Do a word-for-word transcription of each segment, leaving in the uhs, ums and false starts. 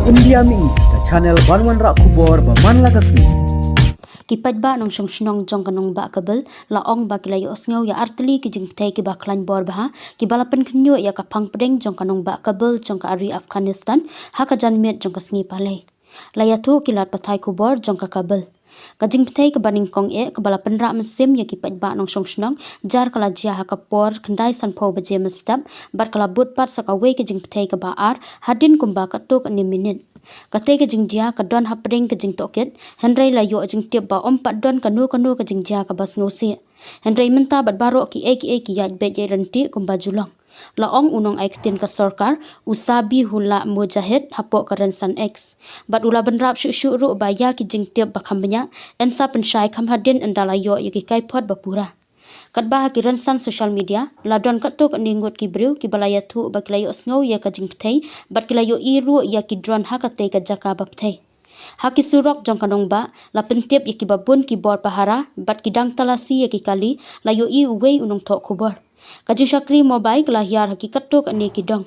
India Mih, ka channel ban wanrah khubor ba man la ka sngi. Ki paidbah nongshong shnong jong ka nongbah Kabul la ong ba ki la ïohsngew ïa artylli ki jingpyrthei kiba khlaiñ bor bha kiba la pynkhynñiuh ïa ka phang pdeng jong ka nongbah Kabul jong ka ri Afghanistan ha ka janmiet jong ka sngi Palei. La ïathuh ki lad pathai khubor jong ka Kabul. Ka jingpyrthei kaba nyngkong eh kaba la pynrah mynsiem ïa ki paidbah nongshong shnong jar ka la jia ha ka por khyndai sanphew baje mynstep bad ka la bud pat sa kawei ka jingpyrthei kaba ar hadien kumba katto katne minit. Katei ka jingjia ka don hapdeng ka jingtohkit, hynrei la ïoh jingtip ba ym pat don kano kano ka jingjia kaba sngewsih. Hynrei mynta bad baroh kiei kiei ki ïaid beit ïaid ryntih kumba ju long, la ong u nongai ktien ka sorkar, u Zabihullah Mujahid, hapoh ka rynsan X. Bad u la bynrap shuh shuh ruh ba ïa ki jingtip ba kham bniah yn sa pynshai kham hadien ynda la ïoh ïa ki kaiphod ba pura. Katba ha ki rynsan social media la don katto katne ngut ki briew kiba la ïathuh ba ki la ïohsngew ïa ka jingpyrthei bad ki la ïohi ruh ïa ki drone ha katei ka jaka ba pyrthei. Ha ki surok jong ka nongbah la pyntip ïa kiba bun ki bor pahara bad ki dang talasi ïa ki kali, la ïohi uwei u nongthoh khubor. Ka jingshakri mobile ka la hiar ha ki katto katne ki dong.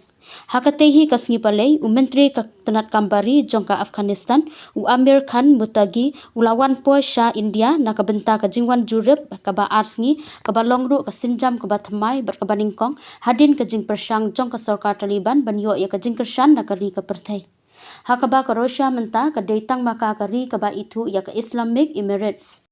Ha katei hi ka sngi Palei, u Myntri ka tnat kam bari jong ka Afghanistan, u Amir Khan Muttaqi, u la wan poi sha India na ka bynta ka jingwan jurip kaba ar sngi, kaba long ruh ka sienjam kaba thymmai bad kaba nyngkong hadien ka jingpyrshang jong ka sorkar Taliban ban ïoh ïa ka jingkyrshan na ka ri ka pyrthei. Ha kaba ka Russia mynta ka dei tang ma ka ka ri kaba ithuh ïa ka Islamic Emirates.